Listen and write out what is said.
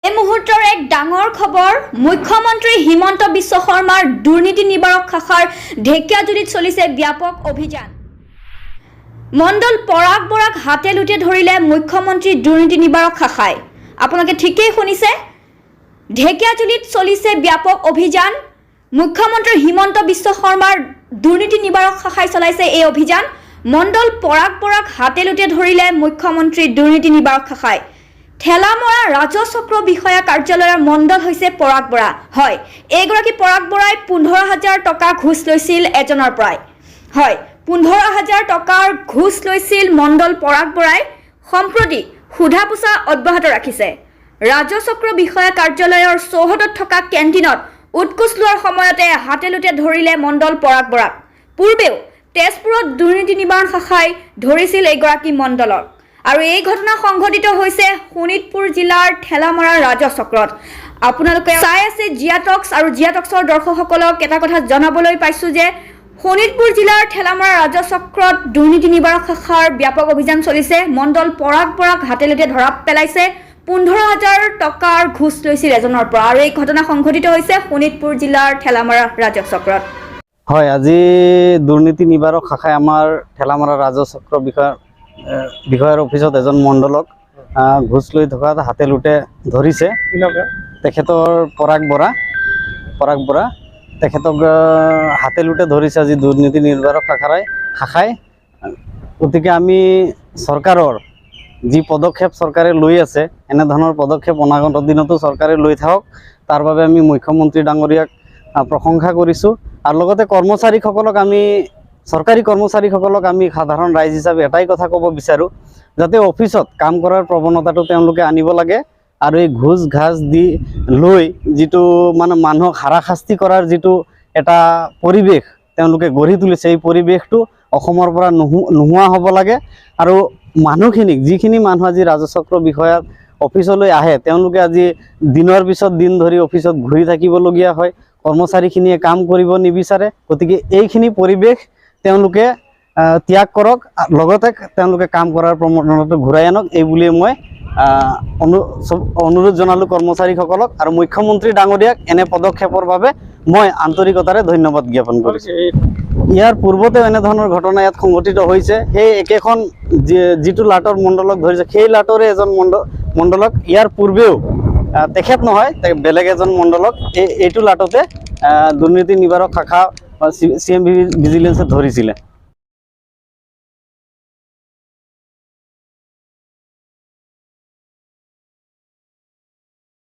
এই মুহূৰ্তৰ এক ডাঙৰ খবৰ। মুখ্যমন্ত্ৰী হিমন্ত বিশ্ব শৰ্মাৰ দুৰ্নীতি নিবাৰক শাখাৰ ঢেকীয়াজুলিত চলিছে ব্যাপক অভিযান। মণ্ডল পৰাগ বৰাক হাতে লোটে ধৰিলে মুখ্যমন্ত্ৰী দুৰ্নীতি নিবাৰক শাখাই। আপোনালোকে ঠিকেই শুনিছে, ঢেকীয়াজুলিত চলিছে ব্যাপক অভিযান। মুখ্যমন্ত্ৰী হিমন্ত বিশ্ব শৰ্মাৰ দুৰ্নীতি নিবাৰক শাখাই চলাইছে এই অভিযান। মণ্ডল পৰাগ বৰাক হাতে লোটে ধৰিলে মুখ্যমন্ত্ৰী দুৰ্নীতি নিবাৰক শাখাই। ঠেলামৰা ৰাজহ চক্ৰ বিষয়া কাৰ্যালয়ৰ মণ্ডল হৈছে পৰাগ বৰা। হয়, এইগৰাকী পৰাগ বৰাই 15,000 টকা ঘোচ লৈছিল এজনৰ পৰাই। হয়, 15,000 টকাৰ ঘোচ লৈছিল মণ্ডল পৰাগ বৰাই। সম্প্ৰতি সোধা পোছা অব্যাহত ৰাখিছে। ৰাজহ চক্ৰ বিষয়া কাৰ্যালয়ৰ চৌহদত থকা কেণ্টিনত উৎকোচ লোৱাৰ সময়তে হাতে লোটে ধৰিলে মণ্ডল পৰাগ বৰাক। পূৰ্বেও তেজপুৰত দুৰ্নীতি নিবাৰণ শাখাই ধৰিছিল এইগৰাকী মণ্ডলক আৰু এই ঘটনা সংঘটিত হৈছে শোণিতপুৰ জিলাৰ ঠেলামৰা ৰাজহ চক্ৰত। আপোনালোকে চাই আছে জিয়া টক্স আৰু জিয়া টক্সৰ দৰ্শকসকলক এটা কথা জনাবলৈ পাইছোঁ যে শোণিতপুৰ জিলাৰ ঠেলামৰা ৰাজহ চক্ৰত দুৰ্নীতি নিবাৰক শাখাৰ ব্যাপক অভিযান চলিছে। মণ্ডল পৰাগ বৰাক হাতে লোটে ধৰা পেলাইছে। 15,000 টকাৰ ঘোচ লৈছিল এজনৰ পৰা আৰু এই ঘটনা সংঘটিত হৈছে শোণিতপুৰ জিলাৰ ঠেলামৰা ৰাজহ চক্ৰত। হয়, আজি দুৰ্নীতি নিবাৰক শাখাই আমাৰ ঠেলামৰা ৰাজহ চক্ৰ বিষয়াৰ অফিচত এজন মণ্ডলক ঘোচ লৈ থকাত হাতে লোটে ধৰিছে। তেখেতৰ পৰাগ বৰা, পৰাগ বৰা। তেখেতক হাতে লোটে ধৰিছে আজি দুৰ্নীতি নিবাৰক শাখাই। গতিকে আমি চৰকাৰৰ যি পদক্ষেপ চৰকাৰে লৈ আছে, এনেধৰণৰ পদক্ষেপ অনাগত দিনতো চৰকাৰে লৈ থাকক, তাৰ বাবে আমি মুখ্যমন্ত্ৰী ডাঙৰীয়াক প্ৰশংসা কৰিছোঁ। আৰু লগতে কৰ্মচাৰীসকলক আমি, চৰকাৰী কৰ্মচাৰীসকলক আমি সাধাৰণ ৰাইজ হিচাপে এটাই কথা ক'ব বিচাৰোঁ, যাতে অফিচত কাম কৰাৰ প্ৰৱণতাটো তেওঁলোকে আনিব লাগে আৰু এই ঘোচ ঘাচ দি লৈ যিটো মানে মানুহক হাৰাশাস্তি কৰাৰ যিটো এটা পৰিৱেশ তেওঁলোকে গঢ়ি তুলিছে, এই পৰিৱেশটো অসমৰ পৰা নোহোৱা হ'ব লাগে। আৰু মানুহখিনিক, যিখিনি মানুহ আজি ৰাজহচক্ৰ বিষয়াৰ অফিচলৈ আহে, তেওঁলোকে আজি দিনৰ পিছত দিন ধৰি অফিচত ঘূৰি থাকিবলগীয়া হয়। কৰ্মচাৰীখিনিয়ে কাম কৰিব নিবিচাৰে। গতিকে এইখিনি পৰিৱেশ তেওঁলোকে ত্যাগ কৰক, লগতে তেওঁলোকে কাম কৰাৰ প্ৰৱণতাটো ঘূৰাই আনক, এই বুলিয়ে মই অনুৰোধ জনালোঁ কৰ্মচাৰীসকলক। আৰু মুখ্যমন্ত্ৰী ডাঙৰীয়াক এনে পদক্ষেপৰ বাবে মই আন্তৰিকতাৰে ধন্যবাদ জ্ঞাপন কৰিছোঁ। ইয়াৰ পূৰ্বতেও এনেধৰণৰ ঘটনা ইয়াত সংঘটিত হৈছে। সেই একেখন যিটো লাটৰ মণ্ডলক ধৰিছে, সেই লাটৰে এজন মণ্ডলক ইয়াৰ পূৰ্বেও, তেখেত নহয়, বেলেগ এজন মণ্ডলক এইটো লাটতে দুৰ্নীতি নিবাৰক শাখা বা চি এম ভিজিলেন্সে ধৰিছিলে।